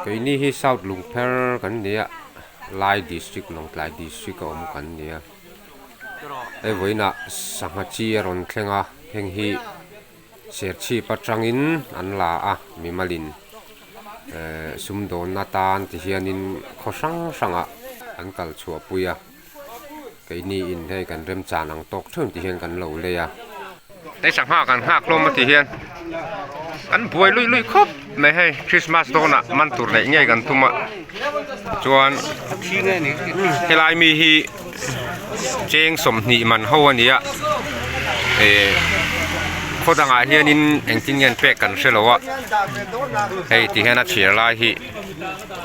Keini hi South Lungpher kan ni a, Lai District Lawngtlai District a awm kan ni a. Hei vawiinah sangha chi a rawn thleng a, heng hi Serchhip atangin an la a, mimalin ehh sumdawnna tan ti hianin khaw hrang hrangah an kal chhuahpui a. Keini in hei kan remchan ang tawk theuh ti hian kan lo lei a. Hei sangha kan nghak hlawm a ti hian kan buai luih luih khawp mai hei Christmas dawnah man tur neih ngei kan tum a chuan helai mi hi cheng 20 man ho a ni a eh khaw dangah hianin engtin nge an pek kan hre lo a hei ti hian a chhiar lai hi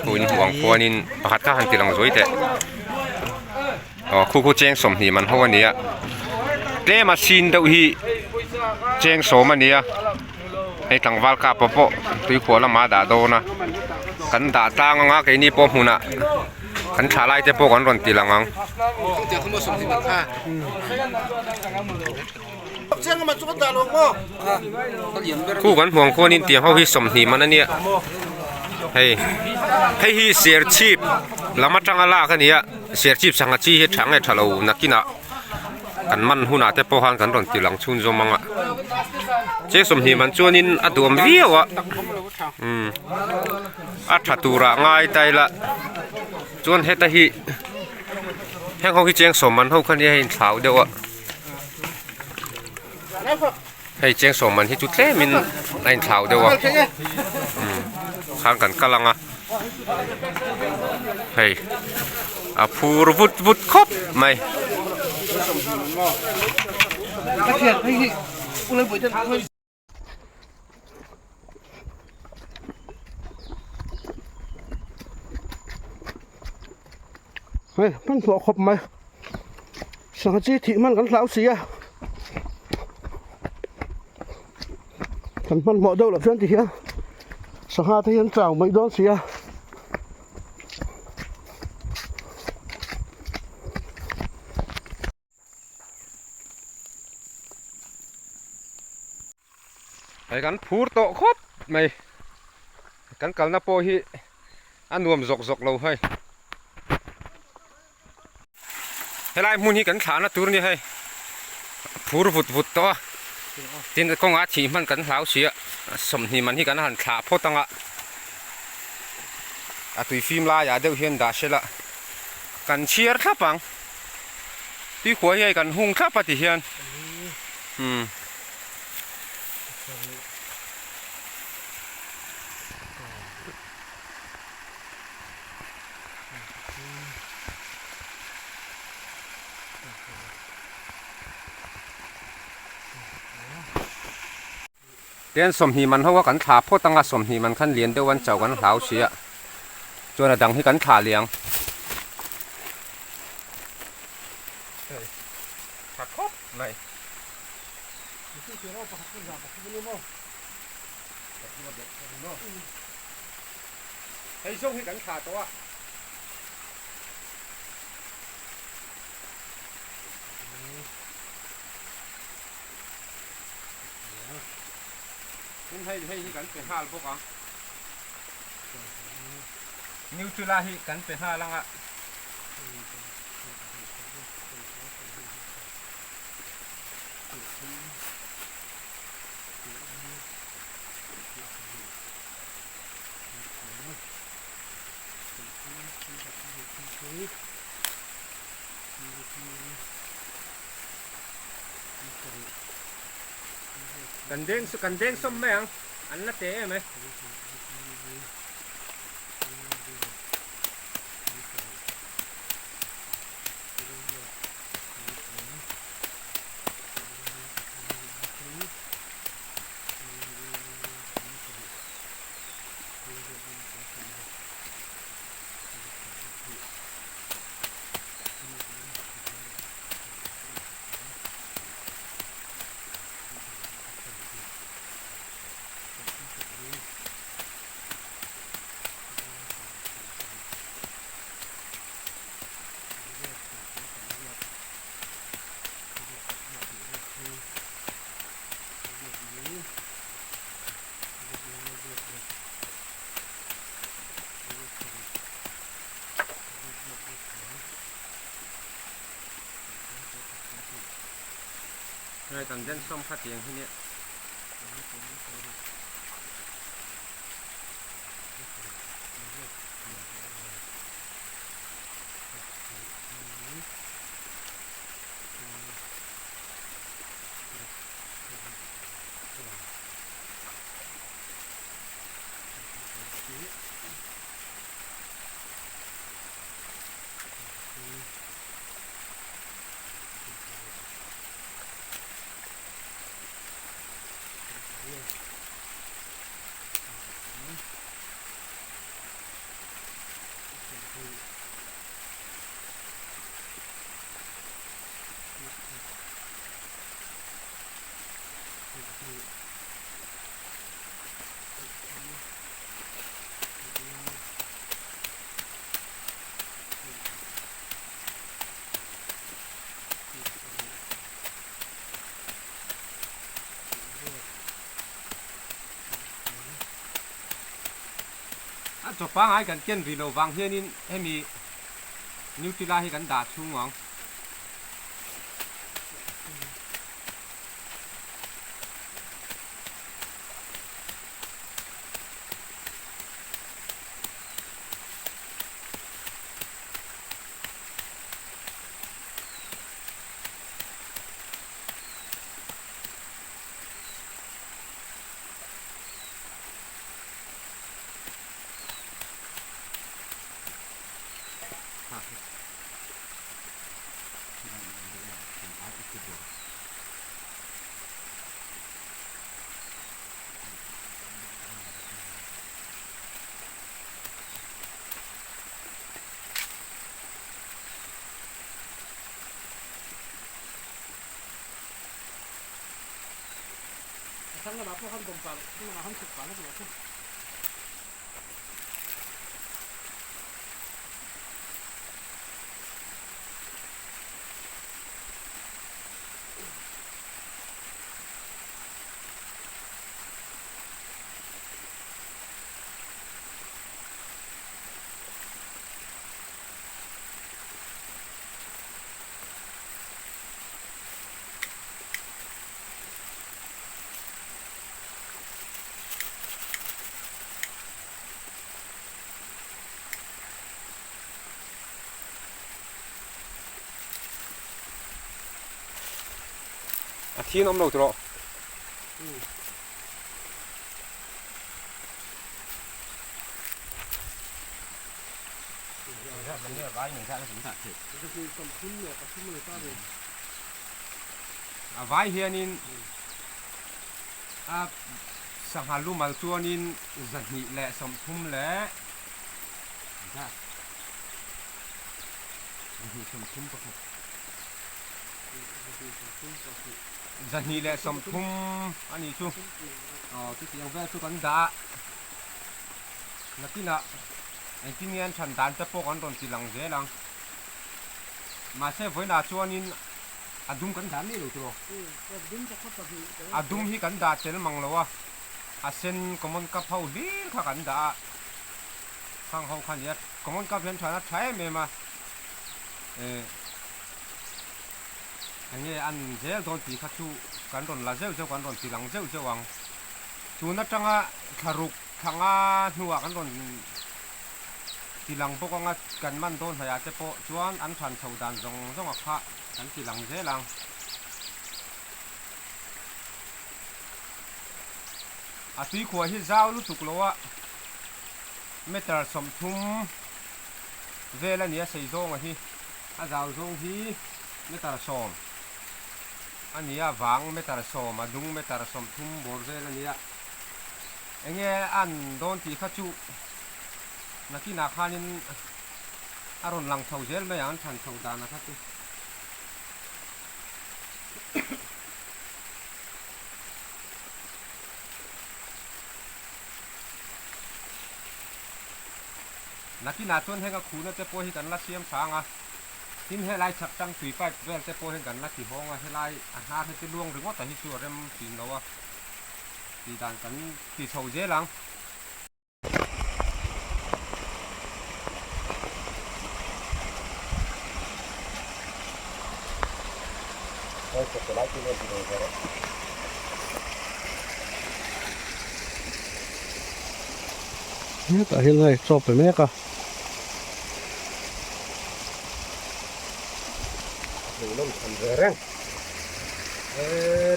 hun hmuh ang khuanin pakhat kha han ti lang zuai teh. Aw khu khu cheng 20 man ho a ni a tlem a sin deuh hi cheng 10 a ni a hei tlangval kap ah pawh tuikhuah lamah a dah dawn a kan dah tlang anga keini pawh hmunah kan thla lai te pawh kan rawn ti lang ang. Khu kan hmuh ang khuanin tiang ho hi 20 man a nia hei hei hi serchhip lam atanga lak a ni a serchhip sangha chi hi tha nge tha lo nakinah kan man hunah te pawh khan kan rawn ti lang chhun zawm ang a cheng 20 man chuanin a duam viau a umm a tha turah ngai ta ila chuan heta hi heng ho hi cheng 10 man ho kha nia hei inthlau deuh a. Hei cheng 10 man hi chu tlemin a inthlau deuh a khan kan kal ang a hei a phur vut vut khawp mai. Hei hmanhmawh khawp mai sangha chi thih hman kan hlau si a kan hmanhmawh deuh loh chuan ti hian sangha te hi an chau mai dawn si a. Hei kan phur tawh khawp mai kan kalna pawh hi a nuam zawk zawk lo hei helai hmun hi kan thlahna tur a ni hei phur vut vut tawh a tin kawngah thih hman kan hlau si a 20 man hi kan han thlah phawt ang a a tui fim laiah deuh hian dah sela kan chhiar thlap ang. Tuikhuah hi hei kan hung thlap a ti hian umm. Ten 20 man ho a kan thlah phawt anga 20 man khan lian deuh an chauh kan hlau si a chuan a dang hi kan thlah liang. Hei tha khawp mai. Hei zawng hi kan thlah tawh a. Tin hei hei hi kan pe nghal bawk ang. Nutella hi kan pe nghal ang a. Kan deng kan deng sawm mai ang an la teh em e. Hei kan den sawm kha tiang hi nia. A chaw pangai kan ken rih lo vang hianin hemi Nutella hi kan dah chhung ang. A thin awm lo tawh. A vai hianin a sangha lumal chuanin 230 leh 231 230 a nih chu aw chutiang vel chu kan dah a nakinah engtin nge an chhan dan te pawh kan rawn ti lang zel ang mahse vawiinah chuanin a dum kan dah miah lo tiraw a dum hi kan dah tel mang lo a a sen common cup ho hlir kha kan dah a khang ho kha nia common cup hian than a tha em em a eh enge an zel dawn tih kha chu kan rawn la zeuh zeuh kan rawn ti lang zeuh zeuh ang tun atanga thla ruk thla nga hnuah kan rawn ti lang bawk anga kan man dawn hnaih ah te pawh chuan an than chho dan zawng zawng a kha kan ti lang zel ang. A tuikhuah hi zau lutuk lo a meter 30 vel a ni a sei zawnga hi a zau zawng hi meter 10 a ni a vang meter 10 a dung meter 30 bawr vel a ni a enge an dawn tih kha chu nakinah khanin a rawn lang chho zel mai ang an than chho dan a kha chu. Nakinah chuan heng a khuhna te pawh hi kan la siam tha ang a, tin helai chhak tang tui pipe vel te pawh hian kan la ti hawng a, helai a hnar hi te luang ringawt a hi chu a rem thin lo a, tih dan kan ti chho zel ang. Hetah hian hei chaw pe mek a.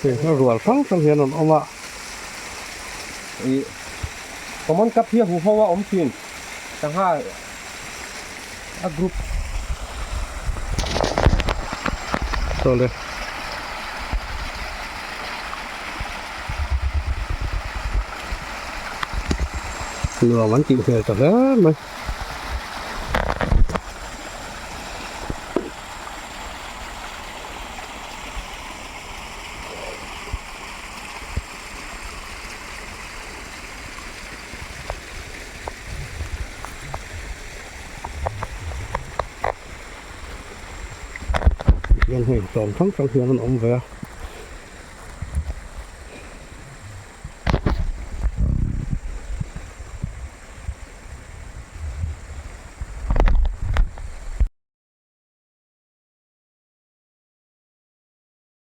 Hei rual hrang hrang hian an awm a. Common cup hi a huho a awm thin sangha a group. Chawle. Nuam an tih hmel ta hle mai. Tihian hei tlawm hrang hrang hian an awm ve a.